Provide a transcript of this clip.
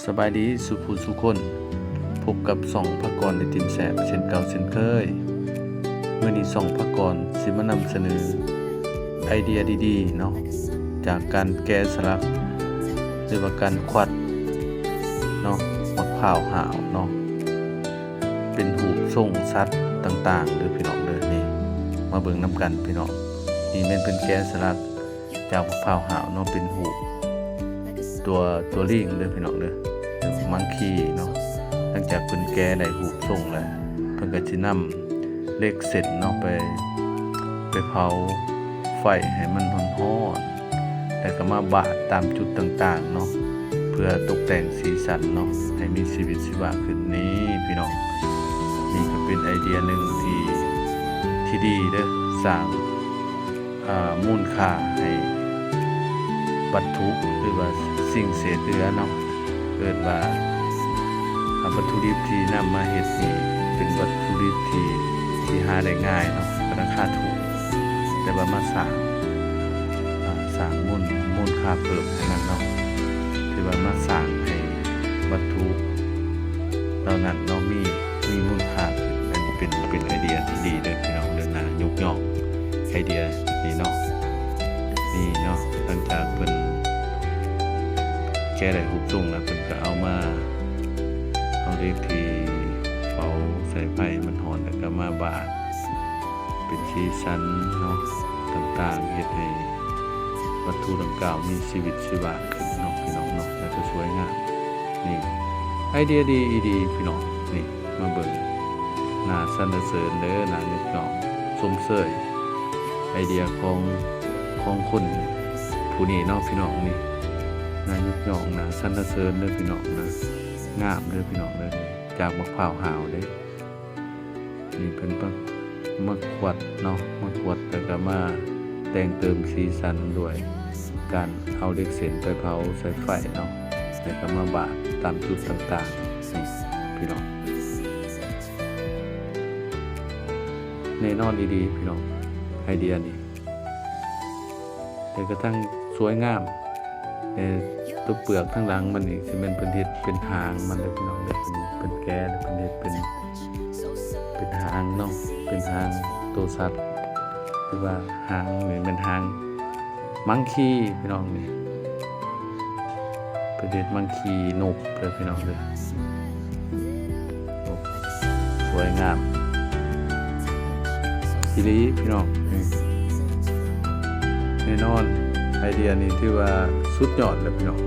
ສະບາຍດີສູ່ຜູ້ສູ່ຄົນ, ພົບກັບຊ່ອງພາກອນໄອຕິມແຊບເຊັ່ນເກົ່າເຊັ່ນເຄີຍ. ມື້ນີ້ຊ່ອງພາກອນຊິມານຳສະເໜີໄອເດຍດີໆເນາະ ຈາກການແກະສະຫຼັກ ຫຼືວ່າການຂວັດເນາະ ໝາກພ້າວຫ້າວເນາະ ເປັນຮູບຊົງສັດຕ່າງໆເດີພີ່ນ້ອງເດີ. ນີ້ ມາເບິ່ງນຳກັນພີ່ນ້ອງ. ນີ້ແມ່ນເພິ່ນແກະສະຫຼັກ ຈາກໝາກພ້າວຫ້າວເນາະ ເປັນຮູບຕົວ ຕົວລີງເດີພີ່ນ້ອງເດີ ມັງຄີເນາະ. ຫຼັງຈາກເພິ່ນແກະໄດ້ຮູບຊົງແລ້ວ ເພິ່ນກໍຊິນຳເຫຼັກເສັ້ນເນາະ ໄປ ໄປເຜົາໄຟໃຫ້ມັນຮ້ອນໆ ແລ້ວກໍມາບາດຕາມຈຸດຕ່າງໆເນາະ ເພື່ອຕົກແຕ່ງສີສັນເນາະ ໃຫ້ມີຊີວິດຊີວາຂຶ້ນ. ນີ້ພີ່ນ້ອງ ນີ້ກໍເປັນໄອເດຍໜຶ່ງທີ່ ທີ່ດີເດີ ສ້າງ ອ່າ ມູນຄ່າໃຫ້ວັດຖຸ ຫຼືວ່າສິ່ງເສດເຫຼືອເນາະ ເອີ້ນວ່າ ອ່າ ວັດຖຸດິບທີ່ນຳມາເຮັດນີ້ເປັນວັດຖຸດິບທີ່ ທີ່ຫາໄດ້ງ່າຍເນາະ ກໍລາຄາຖືກ ແຕ່ວ່າມາສ້າງ ອ່າ ສ້າງມູນ ມູນຄ່າເພີ່ມໃຫ້ມັນເນາະ ຖືວ່າມາສ້າງໃຫ້ວັດຖຸເຫຼົ່ານັ້ນເນາະ ມີ ມີມູນຄ່າຂຶ້ນ. ອັນນີ້ເປັນ ເປັນໄອເດຍທີ່ດີເດີພີ່ນ້ອງເດີ ໜ້າຍົກຍ້ອງໄອເດຍນີ້ເນາະ. ນີ້ເນາະ ຫຼັງຈາກເພິ່ນແກະໄດ້ຮູບຊົງແລ້ວ ເພິ່ນກໍເອົາມາ ເອົາເຫຼັກທີ່ເຜົາໃສ່ໄຟໃຫ້ມັນຮ້ອນ ແລ້ວກໍມາບາດເປັນສີສັນເນາະ ຕ່າງໆ ເຮັດໃຫ້ວັດຖຸດັ່ງກ່າວມີຊີວິດຊີວາຂຶ້ນເນາະ ພີ່ນ້ອງເນາະ ແລ້ວກໍສວຍງາມ. ນີ້ ໄອເດຍດີອີ່ຫຼີພີ່ນ້ອງ. ນີ້ ມາເບິ່ງ ໜ້າສັນລະເສີນເດີ ໜ້າຍົກຍ້ອງຊົມເຊີຍໄອເດຍຂອງ ຂອງຄົນຜູ້ນີ້ເນາະພີ່ນ້ອງ. ນີ້ ໜ້າຍົກຍ້ອງ ໜ້າສັນລະເສີນເດີພີ່ນ້ອງນະ ງາມເດີພີ່ນ້ອງເດີ ຈາກໝາກພ້າວຫ້າວເດ້. ນີ້ເພິ່ນມາ ມາຂວັດເນາະ ມາຂວັດ ແລ້ວກໍມາແຕ່ງເຕີມສີສັນດ້ວຍການເອົາເຫຼັກເສັ້ນໄປເຜົາໃສ່ໄຟເນາະ ແລ້ວກໍມາບາດຕາມຈຸດຕ່າງໆ ນີ້ພີ່ນ້ອງ. ແນ່ນອນອີ່ຫຼີພີ່ນ້ອງ ໄອເດຍນີ້ ແລ້ວກໍທັງສວຍງາມ ແຕ່ຕົວເປືອກທາງຫຼັງມັນນີ້ ຊິແມ່ນເພິ່ນເຮັດເປັນຫາງມັນເດີພີ່ນ້ອງເດີ. ເພິ່ນ ເພິ່ນແກະ ເພິ່ນເຮັດເປັນ ເປັນຫາງເນາະ ເປັນຫາງໂຕສັດ ຫຼືວ່າຫາງນີ້ແມ່ນຫາງມັງຄີພີ່ນ້ອງ. ນີ້ ເພິ່ນເຮັດມັງຄີນົກເດີພີ່ນ້ອງເດີ ໂອ້ ສວຍງາມອີ່ຫຼີພີ່ນ້ອງ. ນີ້ ແນ່ນອນ ໄອເດຍນີ້ຖືວ່າສຸດຍອດແລ້ວພີ່ນ້ອງ.